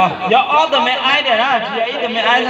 Yog ob tug me aib tiag na, tsis yog ib tug me aib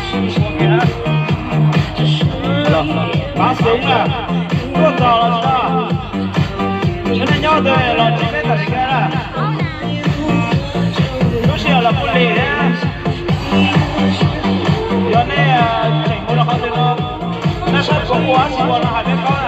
xwb na. Pab xwb na, tuaj txog los tsis tau. Nyob nyob twg los tsis peb tam sim na. Lub sij hawm los kuj lig thiab. Yog nej tseem mus rau qhov twg no, nej sab puas ua dab tsi ua no hais peb paub.